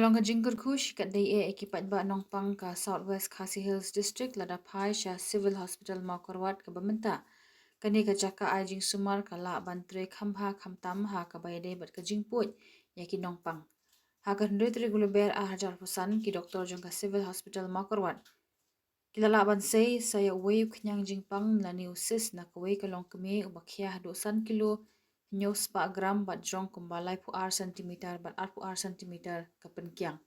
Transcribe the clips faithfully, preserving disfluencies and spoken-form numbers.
Long ka jingkyrkhu shikatdei eh ki paidbah nongpang ka South West Khasi Hills District lada phai sha Civil Hospital Mawkyrwat kaba mynta. Kane ka jaka ai jingsumar ka lah ban trei kham bha kham tam ha kaba ïadei bad ka jingpuid ïa ki nongpang. Ha ka hynriew tarik u Lber ar hajar arphew san ki doktor jong ka Civil Hospital Mawkyrwat ki la lah ban sei sa ïa uwei u khñiang jingpang lane u cyst na kawei ka longkmie uba khia haduh san kilo hynñiew spah gram bad jrong kumba laiphew ar centimeter bad arphew ar centimeter ka pynkiang.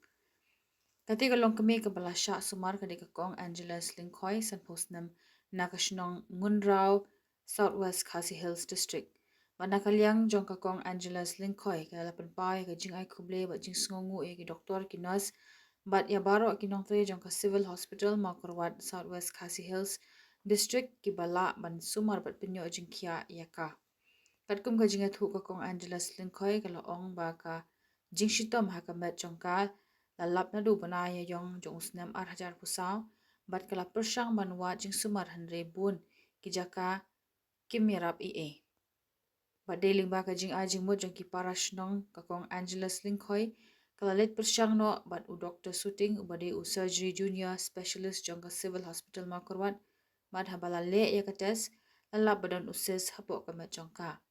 Kata ka longkmie kaba la shah sumar ka dei ka Kong Angelus Lyngkhoi, sanphew snem, na ka shnong Ngunraw, South West Khasi Hills District. Bad na ka liang jong ka Kong Angelus Lyngkhoi ka la pynpaw ïa ka jingai khublei bad jingsngewnguh ïa ki doktor, ki nurse bad ïa baroh ki nongtrei jong ka Civil Hospital Mawkyrwat, South West Khasi Hills District kiba lah ban sumar bad pynïoh jingkhiah ïa ka. Katkum ka jingïathuh ka Kong Angelus Lyngkhoi ka la ong ba ka jingshitom ha ka met jong ka la lap naduh u bnai Ïaïong jong u snem ar hajar arphew saw bad ka la pyrshang ban wad jingsumar hynrei bun ki jaka kim ïarap ei ei. Bad dei lyngba ka jingai jingmut jong ki para shnong ka Kong Angelus Lyngkhoi ka la leit pyrshang noh bad u Doktor Suting uba dei u surgery junior specialist jong ka Civil Hospital Mawkyrwat bad haba la leh ïa ka test la lap ba don u cyst hapoh ka met jong ka.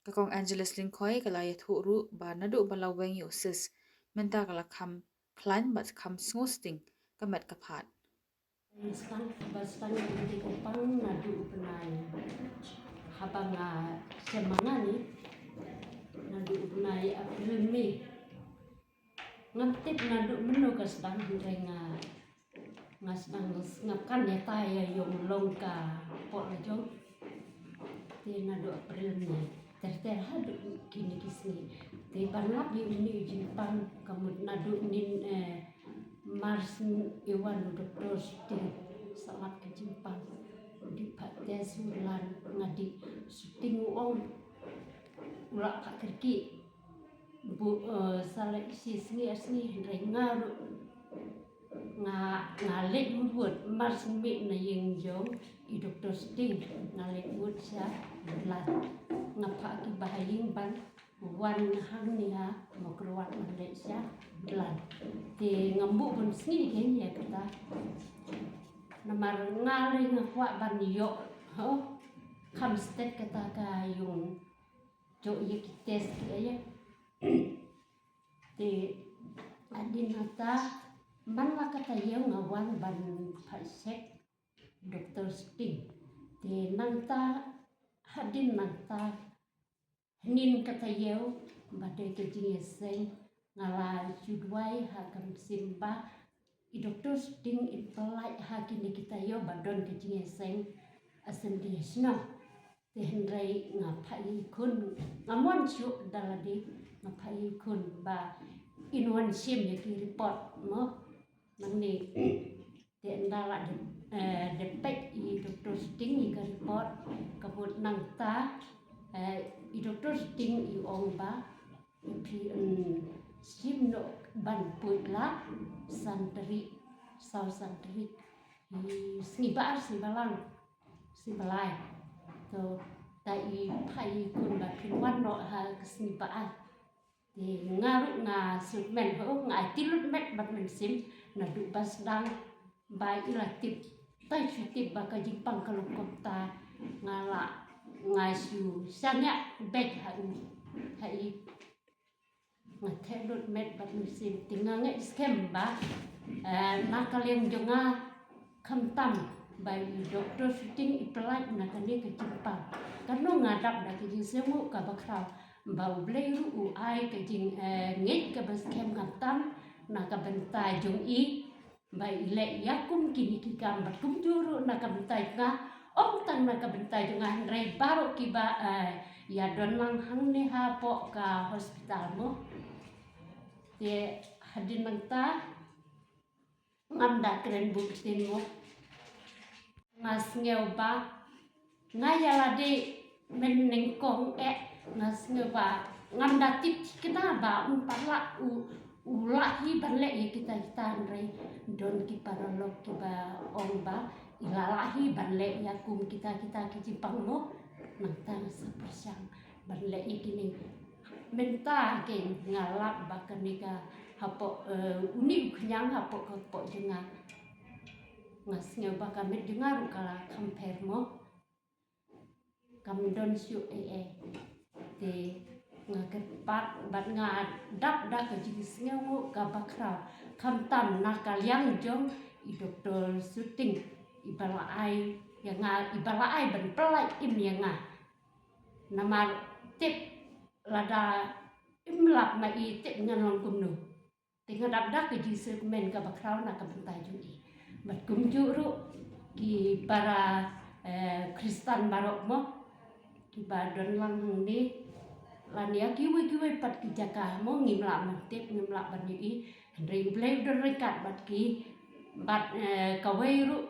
Ka Kong Angelus Lyngkhoi ka la ïathuh ruh ba naduh ba la weng ïa u cyst mynta ka la kham khlaiñ bad kham sngewsting ka met ka phad. Sdang ba sdang ïa ka jingpang naduh u bnai haba nga shem ma nga ni naduh u bnai April, May. Ngam tip naduh mynno ka sdang hynrei nga nga sdang sngap kan ïa ta ïa Ïaïong long ka pok la jong. Te naduh April, May ter ter haduh kine ki sngi. Te ban lap ïa une u jingpang ka mut naduh nin, eh, March, i wan u doktor Suting sa lap ka jingpang. Dei pat test u lan nga dei Suting u ong u la pat kyrkieh. Bu, eh, sa la isi sngi ar sngi hynrei nga ruh nga, nga leit mut March, May na ïing jong i doktor Suting nga leit mut sha Blan. Nga phah ki ba ha ïing ban wan hangne ha Mawkyrwat ban leit sha Blan. Te ngam buh bun sngi kein ïa kata. Namar nga lei nga kwah ban ïoh, ho, kham stet kata ka ïung jong ïa ki test ki ïa. Te hadien nangta man la kata ïa nga wan ban phah check doktor Suting. Te nangta hadien nangta hynnin kata ïa ba dei ka jingïaseng nga la shu duwai ha ka mynsiem ba i doktor Suting in pynlait ha kine kita ïa ba don ka jingïaseng. Asen di shnong. Te hynrei nga phah ïa i khun, nga mon shuh da lade nga phah ïa i khun ba in wan shim ïa ki report mo. Nangne te ynda la de, eh, de peit i doktor Suting ïa ka report ka mut nangta, eh, i doktor Suting i ong ba phi, mm, shim noh ban poi la san tarik, saw san tarik. I sngi ba ar, sngi ba lang, sngi ba lai. To ta i phah i khun ba phin wan noh ha ka sngi ba ar. Te nga ruh nga sngewmen ho, nga ai tilut met bad mynsiem naduh ba sdang ba i la tip. Tai shu tip ba ka jingpang ka long kumta nga la, nga shu shaniah beit ha u, ha i. Nga theh lut met bad mynsiem te nga ngeit skhem ba, eh, na ka liang jong nga khamtam ba i doktor Suting i pynlait na kane ka jingpang. Kano nga dap da ka jingsngewnguh kaba khraw ba U Blei ruh u ai ka jing, eh, ngeit kaba skhem khamtam na ka bynta jong i. Ba i leh ïa kum kine ki kam bad kumjuh ruh na ka bynta jong nga, ym tang na ka bynta jong nga hynrei baroh kiba, eh, ïa don lang hangne hapoh ka hospital mo. Te hadien nangta ngam da kren bun ktien mo. Nga sngew ba nga ïa lade mynnyngkong eh nga sngew ba ngam da tip thikna ba un pat lah u, u lah hi ban leh ïa kita kita hynrei don ki paralok kiba ong ba i la lah hi ban leh ïa kum kita kita ki jingpang mo. Nangta nga sa pyrshang ban leh ïa kine. Mynta kein nga lap ba kane ka hapoh, eh, uni u khñiang hapoh ka kpoh jong nga. Nga sngew ba ka met jong nga ruh ka la kham pher mo. Kam don shuh ei ei. Te nga kyrpad bad nga dap da ka jingsngewnguh kaba khraw. Khamtam na ka liang jong i Doktor Suting, iba la ai ïa nga, iba la ai ban pyllait im ïa nga. Namar tip lada im lap ma i, tip ngan long kumno. Te nga dap da ka jingsngewkmen kaba khraw na ka bynta jong i. Bad kumjuh ruh ki para, eh, Khristan baroh mo, kiba don lang hangne, lane ïa kiwei kiwei pat ki jaka mo, ngim lah ban tip, ngim lah ban ïohi. Hynrei U Blei u don ryngkat bad ki, bad, eh, kawei ruh,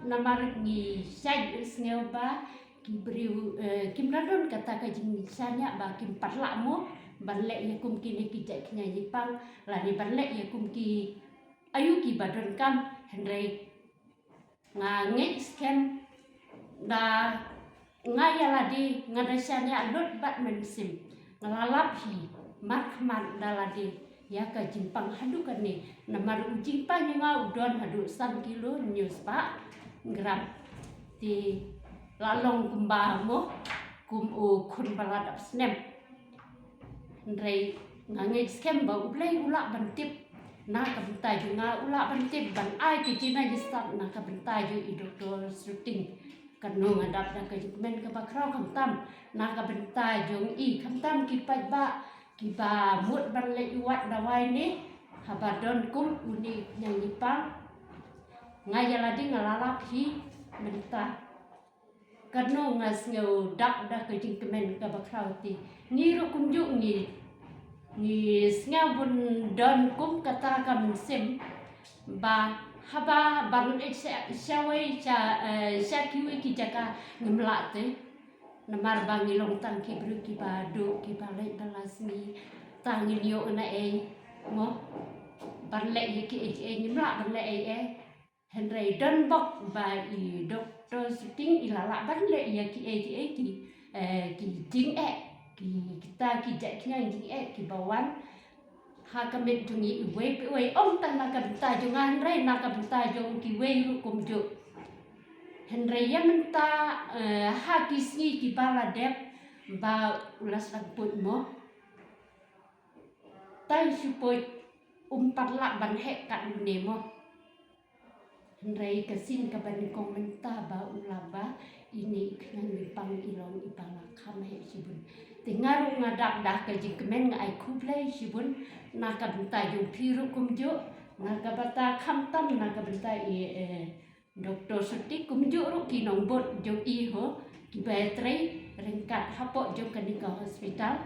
namar ngi shait sngew ba ki briew, eh, kim la don kata ka jingshaniah ba kim pat lah mo ban leh ïa kum kine ki jait khñiang jingpang, lane ban leh ïa kum ki aïu kiba donkam. Hynrei nga ngeit skhem da nga ïa lade nga da shaniah lut bad mynsiem. Nga la lap hi markhmat da lade ïa ka jingpang haduh kane. Namar u jingpang jong nga u don haduh san kilo hynñiew spah gram. Te la long kumba mo, kum u khun ba la dap snem. Hynrei nga ngeit skhem ba U Blei u lah ban tip na ka bynta jong nga, u lah ban tip ban ai ka jingïaseng na ka bynta jong i Doktor Suting. Kano nga dap da ka jingkmen kaba khraw khamtam na ka bynta jong i, khamtam ki paidbah kiba mut ban leit wad dawai ne, haba don kum une u khñiang jingpang. Nga ïa lade nga la lap hi mynta. Kano nga sngew dap da ka jingkmen kaba khraw te. Ngi ruh kumjuh ngi, ngi sngew bun don kum kata ka mynsiem ba haba ban leit sha, sha wei sha, eh, sha kiwei ki jaka ngim lah te. Namar ba ngi long tang ki briew kiba duh, kiba leit ba la sngi. Tang ngin ïoh na ei mo, ban leh ïa kiei kiei, ngim lah ban leh ei ei. Hynrei don bok ba i Doktor Suting i la lah ban leh ïa kiei kiei ki, eh, ki jingeh, ki, kita ki jait khñiang jingeh kiba wan ha ka met jong ngi iwei pa iwei, ym tang na ka bynta jong nga hynrei na ka bynta jong kiwei ruh kumjuh. Hynrei ïa mynta, eh, ha ki sngi kiba la dep ba u la sdang put mo. Tang shu poi um pat lah ban heh kat une mo. Hynrei ka sien kaba nyngkong mynta ba u lah ba ine i khñiang jingpang i long iba la kham heh shibun. Te nga ruh nga dap da ka jingkmen, nga ai khublei shibun na ka bynta jong phi ruh kumjuh, na ka bynta khamtam na ka bynta i, eh, Doktor Suting kumjuh ruh ki nongbud jong i ho, kiba trei ryngkat hapoh jong kane ka hospital.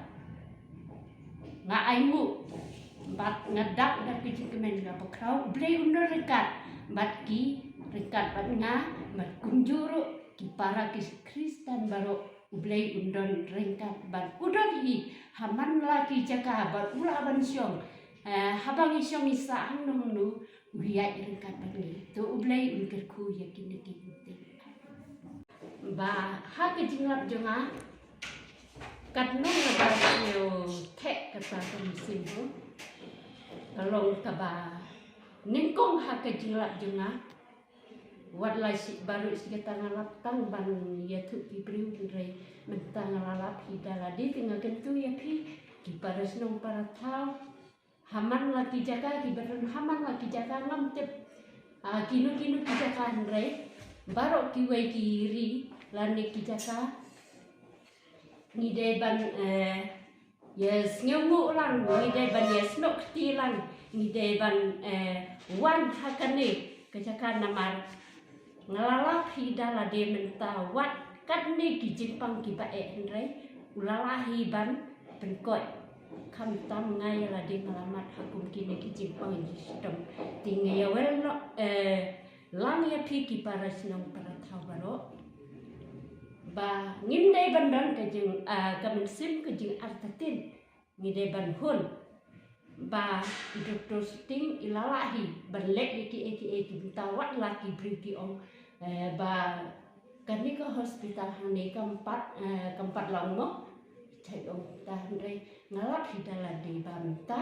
Nga ainguh bad nga dap da ka jingkmen kaba khraw, U Blei un don ryngkat bad ki, ryngkat bad nga, bad kumjuh ruh ki para ki Khristan baroh, U Blei un don ryngkat bad u don hi ha man la ki jaka bad u lah ban shong, eh, haba ngi shong ngi sah hangno hangno, u ïaid ryngkat bad ngi. To U Blei un kyrkhu ïa kine ki kyntien. Ba ha ka jinglap jong nga, katno nga ba sngew theh kata ka mynsiem ho, ka long kaba nyngkong ha ka jinglap jong nga. Wat la shi baroh shi katta nga lap tang ban ïathuh ki briew, hynrei mynta nga la lap hi da lade te nga kyntu ïa phi ki para shnong para thaw. Ha man la ki jaka kiba don, ha man la ki jaka ngam tip, ah, kino kino ki jaka, hynrei baroh kiwei ki ri lane ki jaka ngi dei ban, eh, ïa sngewnguh lang, ngi dei ban ïa snoh kti lang, ngi dei ban, eh, wan ha kane ka jaka namar nga la lap hi da lade mynta wat katne ki jingpang kiba eh, hynrei u la lah hi ban pynkhiah. Khamtam nga ïa lade nga la mad ha kum kine ki jingpang jingshitom. Te nga ïa wel noh, eh, lang ïa phi ki para shnong para thaw baroh ba ngim dei ban don ka jing, ah, ka mynsiem ka jingartatien. Ngi dei ban hun ba i Doktor Suting i la lah hi ban leh ïa kiei kiei ki bynta, wat la ki briew ki ong, eh, ba kane ka hospital hangne kam pat, eh, kam pat long mo. Te ong ta, hynrei nga lap hi da lade ba mynta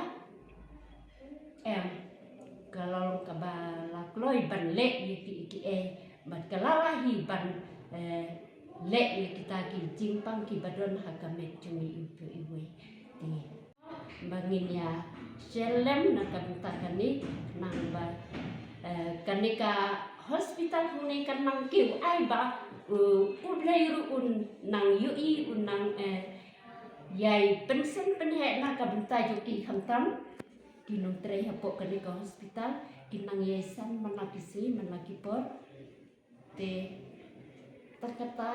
Em, ka la long kaba la kloi ban leh ïa ki, ïa ki ei, bad ka la la hi ban, eh, leh ïa kita ki jingpang kiba don ha ka met jong i uto iwei. Te ba ngin ïa shem lem na ka bynta kane, nang ba, eh, kane ka hospital hangne kan nang kiew, ai ba, u, U Blei ruh un nang ïohi, un nang, eh, ïai pynsem pynheh na ka bynta jong ki, khamtam ki nongtrei hapoh kane ka hospital, kin nang ïai san man la ki sngi man la ki por. Te tang kata